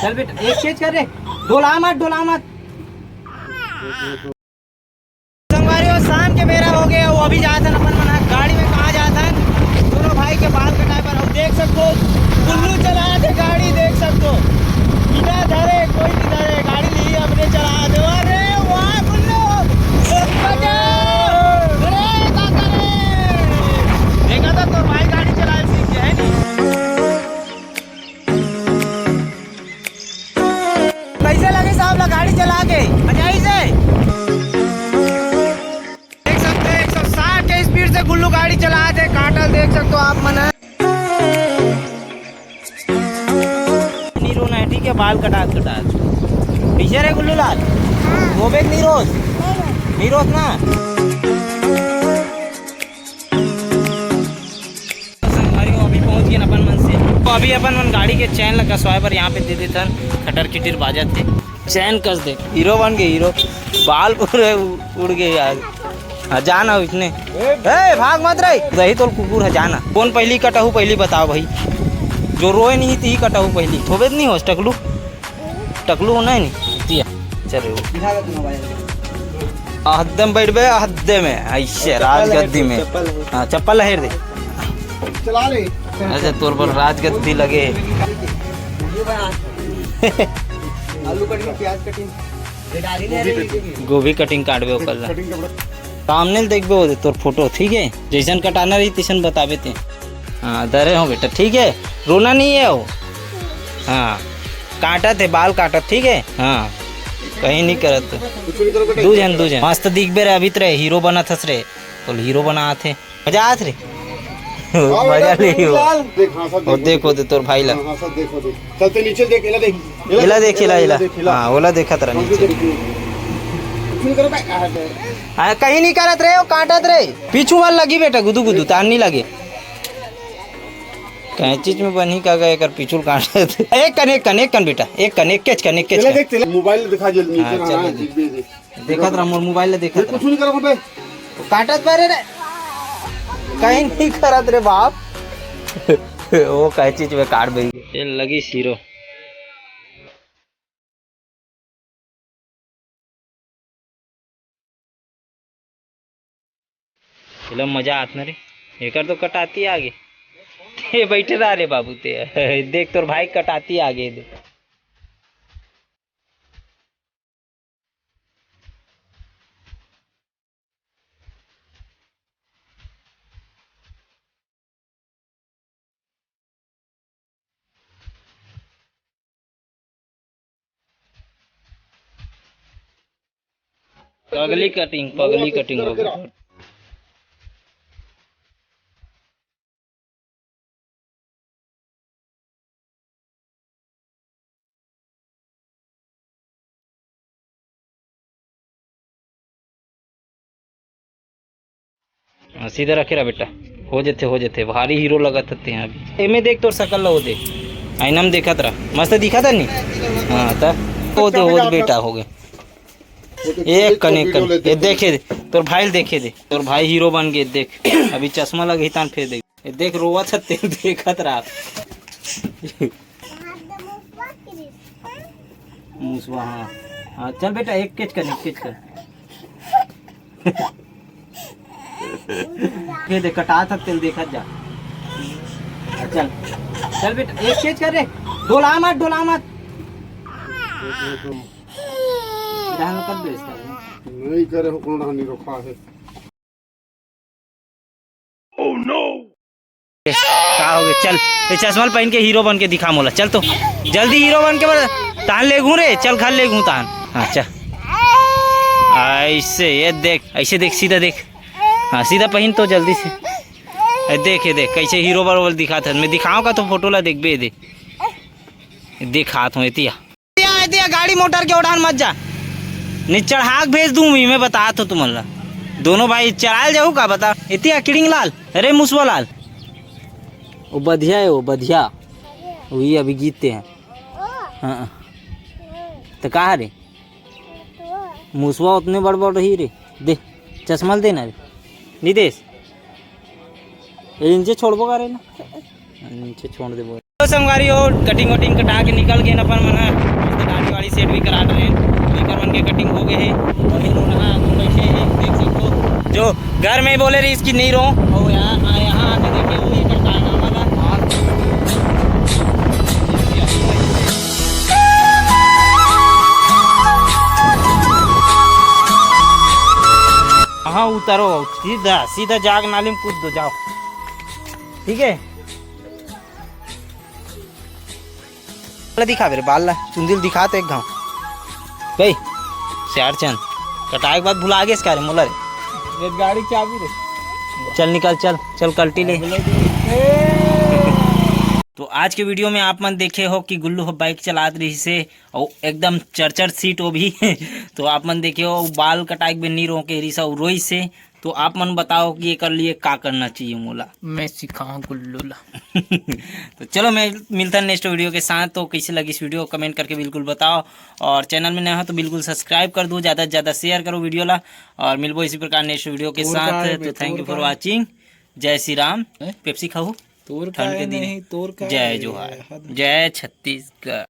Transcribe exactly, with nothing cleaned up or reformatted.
चल बेटा, एक तेज कर रे, डोला मत, डोला मत। संगवारी हो, शाम के बेरा हो गया, वो अभी जात हन अपन मन ह गाड़ी में। कहाँ जात हन? दोनों भाई के बाल कटाए बर। अब देख सकते हो, गुल्लू चला दे गाड़ी, देख सकते हो, बिना धरे, कोई नहीं धरे, गाड़ी ली अपने चला दे। अरे वाह गुल्लू, अरे काका रे, देखा था तोर भाई गाड़ी चलाए सीख गया है नी। कैसे लगे साहब ला गाड़ी चला के? मजा आई से? देख सकते हो, एक सौ साठ के स्पीड से गुल्लू गाड़ी चला थे। काटल देख सकते हो आप मन। नीरो नाइटी के बाल कटात कटात। पीछे रे गुल्लू लाल। वो बेग नीरोज। नीरोज ना। संगवारी हो, अभी पहुंच गए अपन मन से। तो अभी अपन मन गाड़ी के चैन ला कसवाए बर यहाँ पे दे देथन। खटर खिटिर बाजत हे, चैन कस दे। हीरो बन गए हीरो। बाल पूरे उ-, उड़ गए यार। हाँ, जाना इसने। ए, भाग मत रे। दही तोल कुकुर है, जाना। कौन पहली कटहू, पहली बताओ भाई। जो रोए नहीं, ती कटहू पहली। थोबे नहीं हो, टकलू। टकलू होना है नहीं? दिया। चल रे। हद्दे में बैठ बे, हद्दे में। ऐसे राजगद्दी में। हाँ, चप्पल लहेर दे। चला ले। अच्छा, तोर पर राजगद्दी लगे। आलू कटिंग, प्याज कटिंग। गोभी कटिंग काटबे ओकर ला। सामने ले देखबे, वो दे तोर फोटो, ठीक है? जैसन कटाना रही, तैसन बताबे ते। हाँ, धरे हो बेटा, ठीक है? रोना नहीं है वो। हाँ, काटत है, बाल काटत, ठीक है? हाँ, कहीं नहीं करत। दू झन, दू झन। मस्त दिखबे रे, अभी तो रे हीरो बनत हस रे, तो हीरो बनात है। मजा आत रे। मजा ले हो। देख, हाँ, सब और देखो। देखो तो तोर भाई ला। हाँ, हाँ, सब देखो, देख। चलते नीचे देख, एला देख। एला देख, एला, एला। देख, एला। हाँ, ओला देखत रह नीचे। कुछ नहीं करो भाई, आ, दे। हाँ, कहीं नहीं करत रे, वो काटत रे। पीछू वाला लगी बेटा, गुदू गुदू, तार नहीं लगे। कैंची में बनी का गए कर पीछू काटत। एक कन, एक कन, एक कन बेटा, एक कन, एक केच कन, एक केच एला कन। देख, एला मोबाइल दिखा जे नीचे हाँ, ना, चल, हाँ, देख। देख, देख, देख। देखत रह, मोर मोबाइल ला देखत ये रह। कुछ नहीं करत बे। काटत बारे रे। कहीं नहीं करत रे बाप। वो कहे चीज में काट बई। ये लगी हीरो। एला मजा आत न रे। एकर तो कटाती आगे। ते बैठे रह रे बाबू ते। देख तोर भाई कटाती आगे दे। पगली कटिंग, पगली कटिंग हो गई। हाँ, सीधा रखे रह बेटा, हो जथे, हो जथे। भारी हीरो लगत हते हैं अभी। एमे देख तोर शकल ला, वो देख, आईना में देखत रह, मस्त दिखत है नी? हाँ, त वो दे, वो दे बेटा, हो गए। एक कन, एक कन। ये देखे दे, तोर भाई ल देखे दे, तोर भाई हीरो बन गए, देख। अभी चश्मा लगे तान फेर देख। ये देख, रोवत ह, तेल देखत रहा। मुसवा, हाँ। हाँ, चल बेटा, एक केच कर, एक केच कर। ये देख, कटात ह, तेल देखत जा। चल, चल बेटा, एक केच कर रे। डोला मत, डोला मत। डाल कर दे इसका। नहीं करे हो, कौन डाल नहीं रखा है। का हो गया? चल, ये चश्मा पहन के हीरो बन के दिखा मोला। चल तो, जल्दी हीरो बन के बता। तान ले घूम रे, चल घर ले घूम तान। हाँ, चल। ऐसे, ये देख, ऐसे देख, सीधा देख। हाँ, सीधा पहन तो जल्दी से। ए, देख, ये देख, कैसे हीरो बरोबर दिखात है। मैं दिखाऊं का तो फोटो ला देखबे, दे। दिखात हूँ, एतिया। दिया, दिया, गाड़ी मोटर के ओढ़ान मत जा। नहीं चढ़ाक भेज दूं मैं, मैं बतात हूँ तुमन ला। दोनों भाई चलाल जाऊ का बता। एतिया किड़िंग लाल, अरे मुसवा लाल। वो बधिया है, वो बधिया। वही अभी गीतते हैं। हाँ। तो कहा रे? मुसवा उतने बड़ बड़ रही रे। दे, चश्मा ल देना रे। निदेश, ये नीचे छोड़बो का रे ना? नीचे छोड़ देबो। तो संगवारी हो, कटिंग वटिंग कटा के निकल गए अपन मन ह। भी करा रहे हैं। तो एकर मन के कटिंग हो गए है और ये लोग यहाँ बैठे हैं, देख सकते हो। जो घर में बोले रही इसकी नहीं रो। और यहाँ, यहाँ आके देखिए, वो एकर कारनामा था। हाँ, उतरो, सीधा सीधा जाग नाली में कूद दो, जाओ। ठीक है, बाल दिखा मेरे, बाल ला, चुंदी ल दिखा तो एक घाव। गई सियारचंद, कटाए के बाद भुला गए इसका रे मोला रे। ये गाड़ी चाबी रे। चल निकल, चल चल, कल्टी ले। तो आज के वीडियो में आप मन देखे हो कि गुल्लू ह बाइक चलात रही से और एकदम चरचर सीट वो भी। तो आप मन देखे हो, बाल कटाए के बेर नी रोके रही से, रोई से। तो आप मन बताओ कि एकर लिए का करना चाहिए मोला। मैं सिखाऊं गुल्लू ला। तो चलो, मैं मिलता नेक्स्ट वीडियो के साथ। तो कैसे लगी इस वीडियो, कमेंट करके बिल्कुल बताओ, और चैनल में नया हो तो बिल्कुल सब्सक्राइब कर दो, ज़्यादा से ज़्यादा शेयर करो वीडियो ला, और मिलबो इसी प्रकार नेक्स्ट वीडियो के तोर साथ। का है बे, तो thank you तोर for का है? Watching। जय श्री राम। हैं? पेप्सी खाओ तोर का ठंड है के दिन। नहीं, तोर का जय है? जोहार, हद। जय छत्तीसगढ़।